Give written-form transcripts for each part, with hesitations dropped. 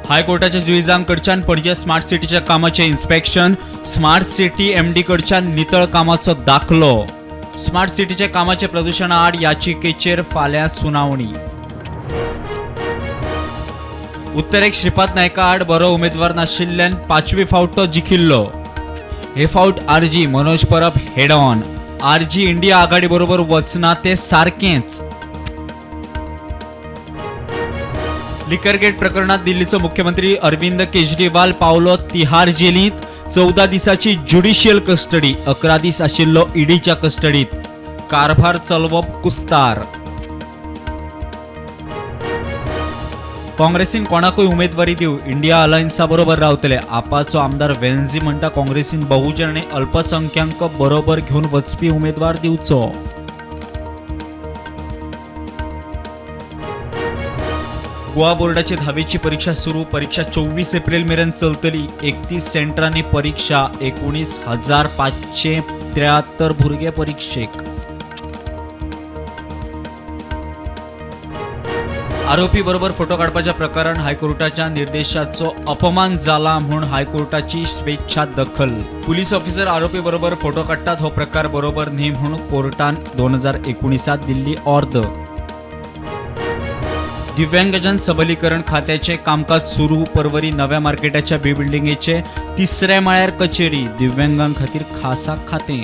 हायकोर्टाच्या जुईजांकडच्यान Panaji smart सिटीच्या कामाचें inspection. Smart city MD कडच्यान नितळ कामाचो दाखलो. स्मार्ट सिटीच्या कामाचे प्रदुशणा आड याचिकेचेर फाल्यां सुनावणी. उत्तरेक श्रीपाद नायका आड बरो उमेदवार नाशिल्ल्यान पांचवी फावट तो जिखिल्लो. हे फावट RG Manoj Parab head on. RG India आघाडी बरोबर वचना ते सारकेंच. लिकरगेट प्रकरणात दिल्लीचो मुख्यमंत्री अरविंद केजरीवाल पावलो तिहार जेलींत. 14 दिसाची ज्युडिशियल कस्टडी. 11 दीस आशिल्लो ईडीच्या कस्टडीत. कारभार चलोवप कुस्तार. काँग्रेसीन कोणाकूय उमेदवारी दिवं, इंडिया अलायन्सा बरोबर रावतले. आपाचो आमदार वेन्झी म्हणटा, काँग्रेसीन बहुजन आनी अल्पसंख्याक बरोबर घेवन वचपी उमेदवार दिवचो. गोवा बोर्डाची धावीची परीक्षा सुरू. परीक्षा 24 एप्रिल मेरेन चलतली. 31 सेंटरांनी परीक्षा. 19,573 भुरगे परीक्षेक. आरोपी बरोबर फोटो काडपाच्या प्रकरण हायकोर्टाच्या निर्देशाचो अपमान जाला म्हूण हायकोर्टाची स्वेच्छा दखल. पुलीस ऑफिसर आरोपी बरोबर फोटो काडटात हो प्रकार बरोबर न्ही म्हूण कोर्टान 2019 दिल्ली ऑर्द. दिव्यांगजन सबलीकरण खात्याचे कामकाज सुरू. परवरी नव्या मार्केटाच्या बी बिल्डिंगेचे तिसऱ्या माळ्यार कचेरी. दिव्यांगां खातीर खासा खातें.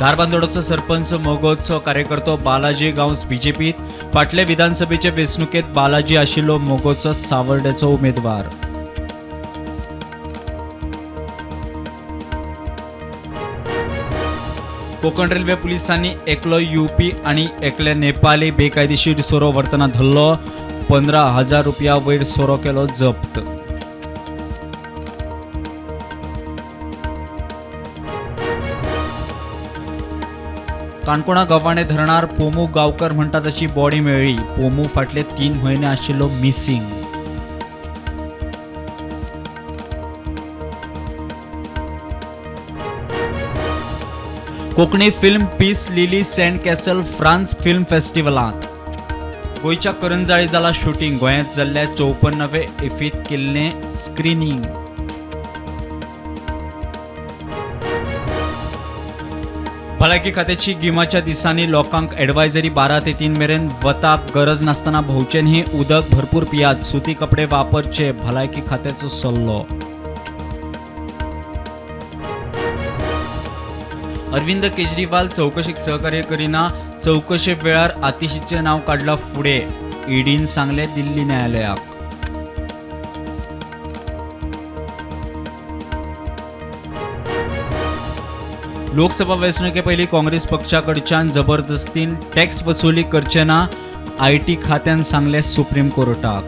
धारबांदोडचो सरपंच मगोचो कार्यकर्तो बालाजी गांवस बीजेपीत. फाटले विधानसभेचे वेंचणुकेत बालाजी आशिल्लो मगोचो सावर्डेचो उमेदवार. कोकण रेल्वे पुलिसांनी एकलो यूपी आनी एकले नेपाली बेकायदेशीर सोरो व्हरतना धरलो. 15,000 रुपया वयर सोरो केलो जप्त. काणकोणा गव्हाणे धरणार पोमू गांवकर म्हणटा ताची बॉडी मेळ्ळी. पोमू फाटले 3 म्हयने आशिल्लो missing. Konkani film Peace Lily Sand Castle France film फेस्टिवलांत. गोंयच्या करंजाळी जाला शुटींग. गोंयांत जाल्ल्या 54वे इफ्फींत केल्लें स्क्रिनींग. भलायकी खात्याची गिमाच्या दिसांनी लोकांक एडवायजरी. 12 ते 3 मेरेन वताक गरज नासतना भोंवचें न्ही. उदक भरपूर पियात, सुती कपडे वापरचे, भलायकी खात्याचो सल्लो. अरविंद केजरीवाल चवकशेक सहकार्य करिना. चवकशे वेळार आतिशीचें नांव काडलां फुडें. ईडीन सांगलें दिल्ली न्यायालयाक. लोकसभा वेंचणुके पयलीं काँग्रेस पक्षाकडच्यान जबरदस्तीन टॅक्स वसुली करचे ना, IT खात्यान सांगलें सुप्रीम कोर्टाक.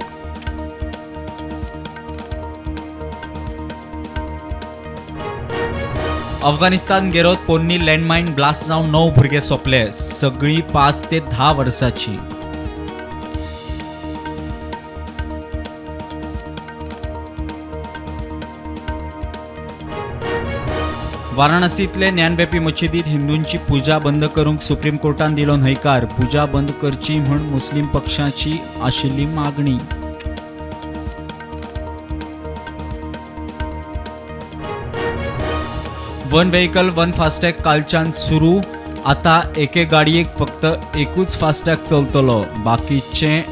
अफगाणिस्तान गेरोत पोन्नी लँडमायन ब्लास्ट जावन 9 भुरगे सोंपले. सगळीं 5 ते 10 वर्सांची. वाराणसींतले ज्ञानव्यापी मशिदीत हिंदूंची पुजा बंद करूंक सुप्रीम कोर्टान दिलो न्हयकार. पुजा बंद करची म्हूण मुस्लीम पक्षाची आशिल्ली मागणी. वन व्हेकल वन फास्टॅग कालच्यान सुरू. आता एके गाडयेक फक्त एकूच फास्टॅग चलतलो, बाकीचे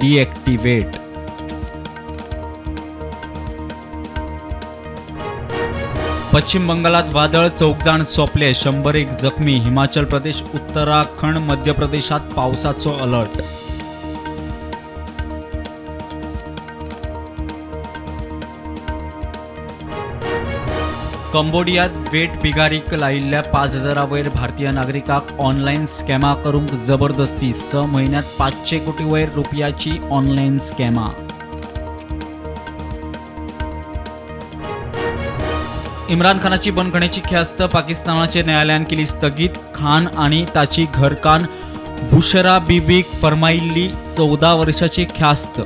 डिएक्टिवेट. पश्चिम बंगालात वादळ, 4 जाण सोंपले, 101 जखमी. हिमाचल प्रदेश, उत्तराखंड, मध्य प्रदेशात पावसाचो अलर्ट. कंबोडियात वेट बिगारीक लायिल्ल्या 5,000 वयर भारतीय नागरिकांक ऑनलायन स्कॅमां करूंक जबरदस्ती. 6 म्हयन्यांत 500 कोटी वयर रुपयाची ऑनलायन स्कॅमां. इम्रान खानाची बंदखणीची ख्यास्त पाकिस्तानाच्या न्यायालयान केली स्थगीत. खान आनी ताची घरकान्न बुशरा बीबीक फर्मायिल्ली 14 वर्सांची ख्यास्त.